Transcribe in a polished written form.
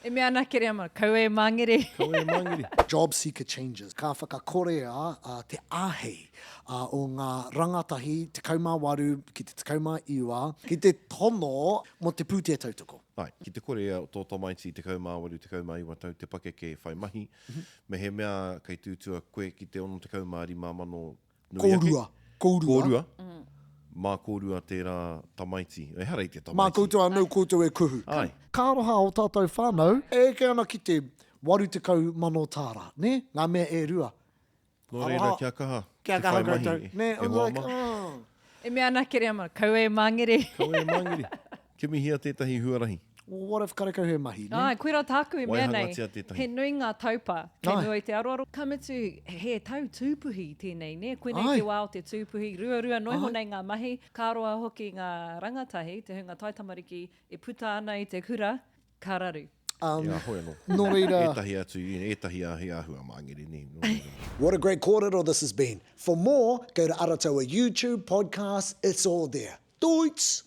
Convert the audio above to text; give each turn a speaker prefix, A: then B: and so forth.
A: E mea ana Kereama, kaua e māngere.
B: Kaua e māngere.
C: Job seeker changes, ka whakakorea te āhei o ngā rangatahi 18 ki te 19 ki te tono mō te pūtea tautoko.
B: Āe, ki te kore tō tamaiti 18, 19 tau te pakeke e whai mahi, mehemea kei tūtua koe ki te 65 nui ake.
C: Kōrua, kōrua.
B: Kōrua, mā kōrua tērā tamaiti, ehara i te tamaiti.
C: Mā koutou anō koutou e kuhu.
B: Āe.
C: Ka aroha ō tātou whānau. E eke ana ki te 80,000 tāra, nē? Ngā mea e rua.
B: Nō reira, kia kaha
C: Kia
B: te
C: kaha
B: whai mahi,
C: koutou, nē?
B: e hoa mā.
A: E mea ana Kereama, kaua e māngere.
B: Kaua e māngere. Kimihia tētahi huarahi.
C: Well, what if karekau he mahi, nē?
A: Āe, koirā tāku e mea nei,
B: Waihangatia tētahi.
A: he nui ngā taupa kei
C: Āe.
A: mua i te aroaro. Ka mutu, he tau tūpuhi tēnei, nē? Koinei
C: Āe.
A: te wā o te tūpuhi, ruarua noa iho
C: Āe.
A: nei ngā mahi. Ka roa hoki ngā rangatahi, te hunga taitamariki e puta ana i te kura, ka raru.
C: Um,
B: Yeah, hoi anō.
C: Nō reira.
B: Ētahi atu, ētahi a he āhua māngere, nē. Nō reira.
C: What a great kōrero this has been. For more, go to Arataua YouTube, podcast, it's all there. Doits!